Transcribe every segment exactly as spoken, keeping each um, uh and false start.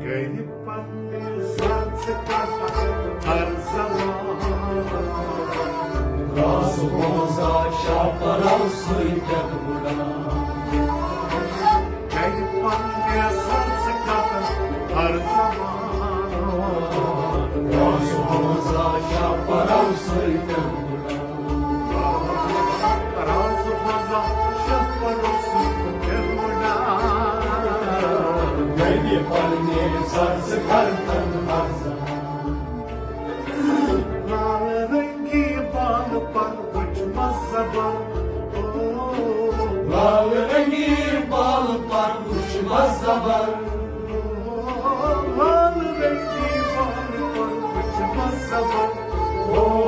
گرِ پننہِ سرٕ ژٕ کر ہر زمان۔ راز روزا شاہ پرو سۭتۍ وُڈان۔ گرِ پننہِ سرٕ ژٕ کر ہر زمان۔ راز روزا شاہ پرو سۭتۍ وُڈان۔ راز روزا شاہ پرو سۭتۍ وُڈان۔ گرِ پننہِ سرٕ ژٕ کر ہر زمان۔ لال رنگی بال پر وچھ مس زبر۔ او، لال رنگی بال پر وچھ مس زبر۔ او، لال رنگی بال پر وچھ مس زبر۔ او،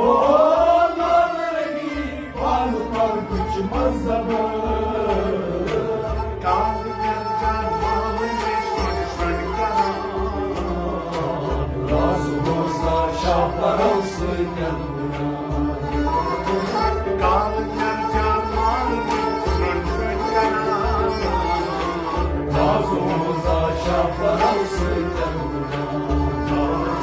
لال رنگی بال پر وچھ مس زبر۔ کال کر جان مال میں شن شن کران۔ راز روزا شاہ پرو سۭتۍ وُڈان۔ کال کر جان مال میں شن شن کران۔ راز روزا شاہ پرو سۭتۍ وُڈان۔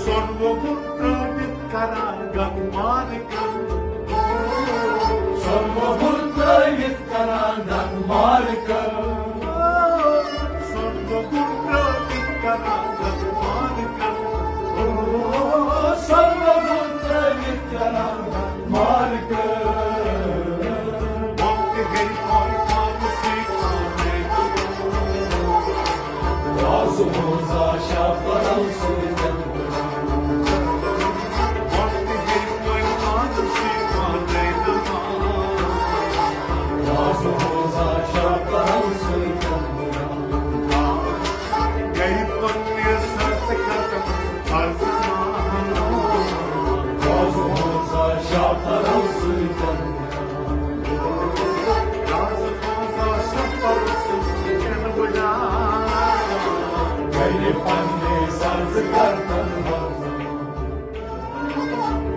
سۄن وۄگُل ترٲوِتھ کران گنگ مارکن۔ سۄن وۄگُل ترٲوِتھ کران گنگ مارکن۔ سۄن وۄگُل ترٲوِتھ کران گنگ مارکن۔ سۄن وۄگُل ترٲوِتھ کران گنگ مارکن۔ وقت گٔے پانہٕ پانہٕ سۭتۍ پانَے۔ راز روزا شاہ پرو سۭتۍ۔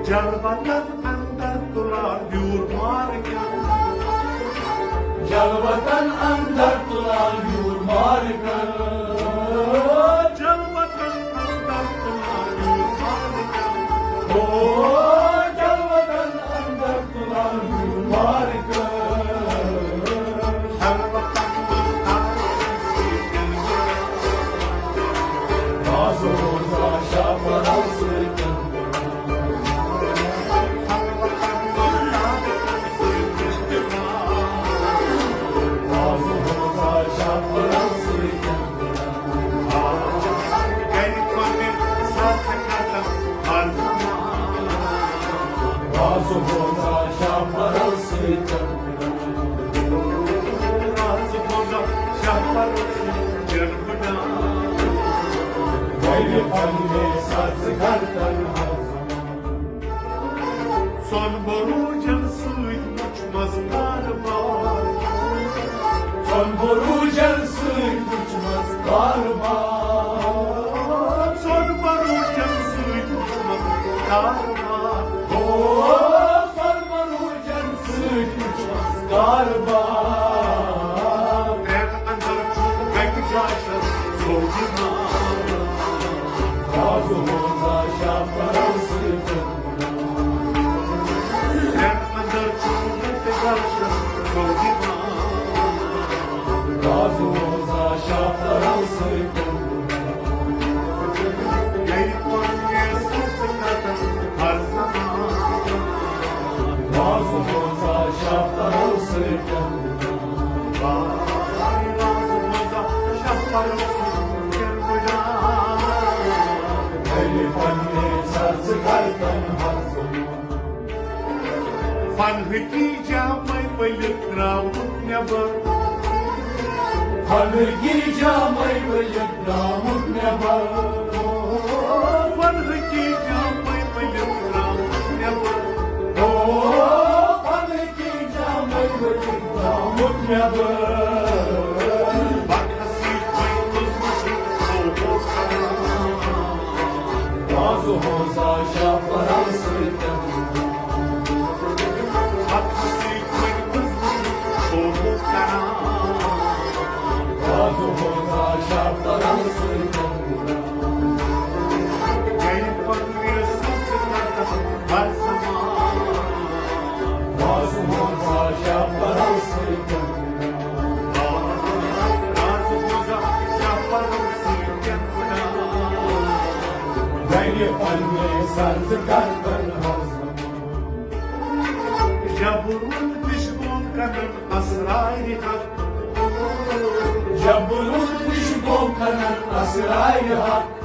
جلوتن اندر تُلان ویوٗر مارکن۔ جلوتن اندر تُلان ویوٗر مارکن۔ جلوتن اندر تُلان ویوٗر مارکن۔ او، جلوتن اندر تُلان ویوٗر مارکن۔ جلوتن اندر تُلان ویوٗر مارکن۔ راز روزا شاہ پرو سۭتۍ۔ سۄن بروجن سۭتۍ وُچھمس کاربار۔ سۄن بروجن سۭتۍ وُچھمس کاربار۔ سۄن بروجن سۭتۍ وُچھمس کاربار۔ او، سۄن بروجن سۭتۍ وُچھمس کاربار۔ ترٛٮ۪ن اندر چھُ گٹہِ جاشس سوزِ نار۔ راز روزا شاہ پرو سۭتۍ۔ ترٛٮ۪ن اندر چھُ گٹہِ جاشس سوزِ نار۔ راز روزا شاہ پرو سۭتۍ۔ گرِ پننہِ سرٕ ژٕ کر ہر زمان۔ راز روزا شاہ پرو سۭتۍ۔ راز روزا شاہ پرو سۭتۍ۔ گرِ پننہِ سرٕ ژٕ کر ہر زمان۔ فنہٕ کی جامے ؤلِتھ درٛاوُکھ نٮ۪بر۔ فنہٕ کی جامے ؤلِتھ درٛاوُکھ نٮ۪بر۔ فنہٕ کی جامے ؤلِتھ درٛاوُکھ نٮ۪بر۔ او، فنہٕ کی جامے ؤلِتھ بکھس سۭتۍ وۄنۍ تُلمُت چھُ سوپور کران۔ رازٕ ہوزا شاہ پران سۭتۍ۔ بکھس سۭتۍ وۄنۍ تُلمُت چھُ سوپور کران۔ رازٕ ہوزا شاہ پران سۭتۍ۔ گرِ پننہِ سٕژ کرتس ہر زمان۔ رازٕ ہوزا شاہ پران سۭتۍ۔ رازٕ ہوزا شاہ پران سۭتۍ۔ گرِ پننہِ سٕژ کرتس ہر زمان۔ جبروت پشگوم کنن اسرارِ حق۔ جبروت پشگوم کنن اسرارِ حق۔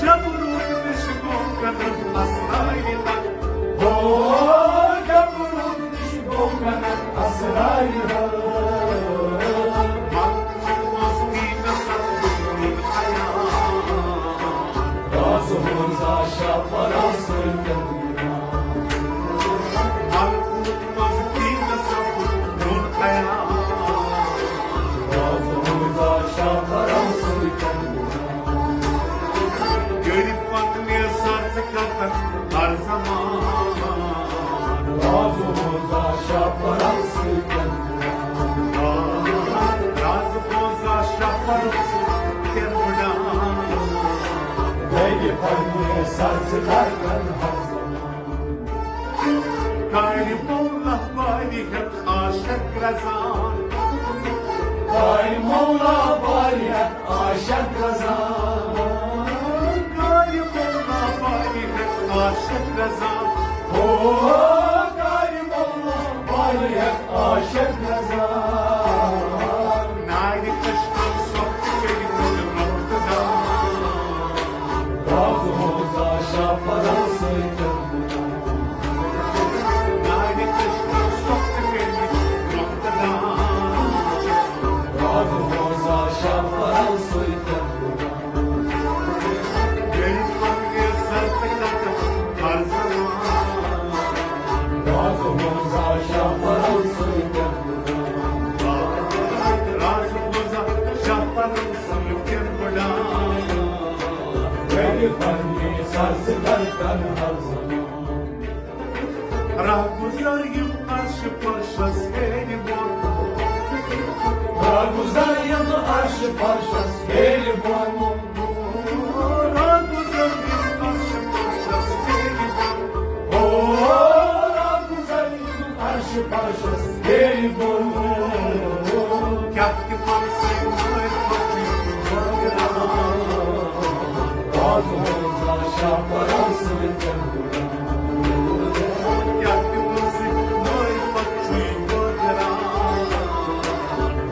جبروت پشگوم کنن اسرارِ حق۔ ہو، جبروت پشگوم کنن اسرارِ حق۔ مقبول مفتی نصر الدین خیام۔ راز ہوزا شاہ پران سۭتۍ۔ مقبول مفتی نصر الدین خیام۔ راز ہوزا شاہ پران سۭتۍ۔ گرِ پننہِ سٕژ کرتس ہر زمان۔ راز ہوزا شاہ پران سۭتۍ۔ راز ہوزا شاہ پران سۭتۍ وٕڈان۔ گرِ پننہِ سٕژ کرتس ہر زمان۔ کارِ مولا بارِ ہٮ۪تھ عاشق رزان۔ کارِ مولا بارِ ہٮ۪تھ عاشق رزان۔ کارِ مولا بارِ ہٮ۪تھ عاشق رزان۔ ہو، کارِ مولا بارِ ہٮ۪تھ عاشق رزان۔ نارِ کشتن سۄکھ کٔرِتھ مۄختہٕ دان۔ راز ہوزا شاہ پران سۭتۍ۔ نارِ کشتن سۄکھ کٔرِتھ مۄختہٕ دان۔ راز ہوزا شاہ پران سۭتۍ۔ گرِ پننہِ سٕژ کرتس ہر زمان۔ راز ہوزا شاہ پران سۭتۍ۔ راز ہوزا شاہ پران سۭتۍ وٕڈان۔ گرِ پننہِ سٕژ کرتس ہر زمان۔ راہ گُزر یِم عرشِ فرشس ہیٚرِ بۄن۔ راہ گُزر یِم عرشِ فرشس ہیٚرِ بۄن۔ راہ گُزر یِم عرشِ فرشس ہیٚرِ بۄن۔ او، راہ گُزر یِم عرشِ فرشس ہیٚرِ بۄن۔ کیٛاہ تِمن سۭتۍ مٲرۍ پکھ چھُ بٲگراوان۔ راز ہوزا شاہ پران سۭتۍ۔ کیٛاہ تِمن سۭتۍ مٲرۍ پکھ چھُ بٲگراوان۔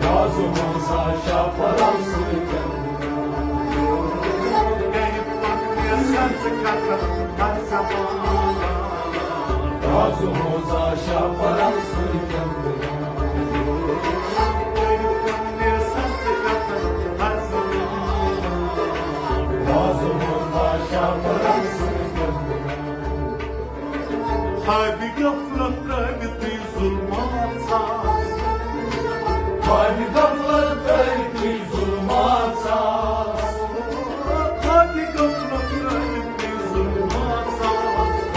راز ہوزا شاہ پران سۭتۍ۔ گرِ پننہِ سٕژ کرتس ہر زمان۔ راز ہوزا شاہ پران سۭتۍ۔ گرِ پننہِ سٕژ کرتس ہر زمان۔ راز ہوزا شاہ پران سۭتۍ۔ خوابِ غفلت ترٲوِتھ تُہۍ ظُلمات ساز۔ خوابِ غفلت ترٲوِتھ تُہۍ ظُلمات ساز۔ خوابِ غفلت ترٲوِتھ تُہۍ ظُلمات ساز۔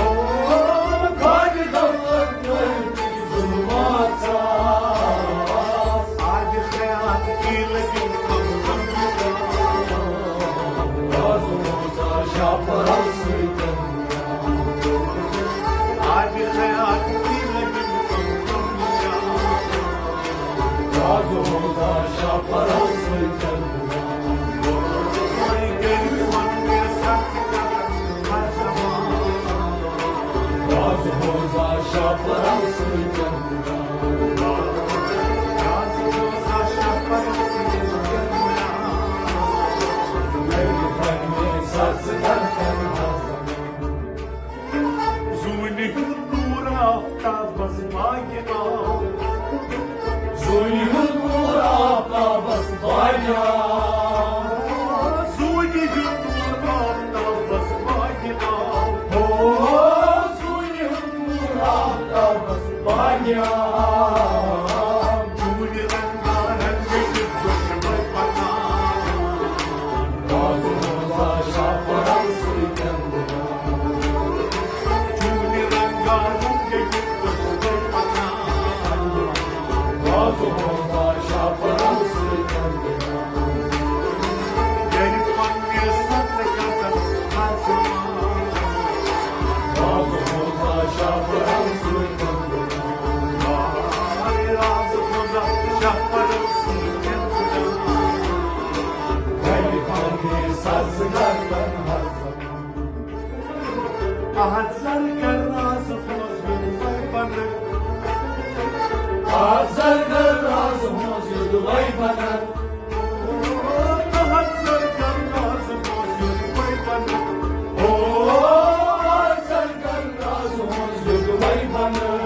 خوابِ غفلت ترٲوِتھ تُہۍ ظُلمات ساز۔ آبِ حیات کی لگی کم کم۔ راز ہوزا شاہ پران سۭتۍ۔ آبِ حیات کی لگی کم کم نشان۔ راز ہوزا شاہ پران سۭتۍ۔ گرِ پننہِ سٕژ کرتس ہر زمان۔ راز ہوزا شاہ پران سۭتۍ۔ راز ہوزا شاہ پران سۭتۍ۔ گرِ پننہِ سٕژ کرتس ہر زمان۔ زوٗنہِ ہُنٛد نوٗر آفتابس باغہِ آو۔ زوٗنہِ ہُنٛد نوٗر آفتابس باغہِ آو۔ زوٗنہِ ہُنٛد نوٗر آفتابس باغہِ آو۔ ہو، زوٗنہِ ہُنٛد نوٗر آفتابس باغہِ اَتھ زَرگر رازَس منٛز یوٚدوَے بَنَن۔ اَتھ زَرگر رازَس منٛز یوٚدوَے بَنَن۔ اَتھ زَرگر رازَس منٛز یوٚدوَے بَنَن۔ او، اَتھ زَرگر رازَس منٛز یوٚدوَے بَنَن۔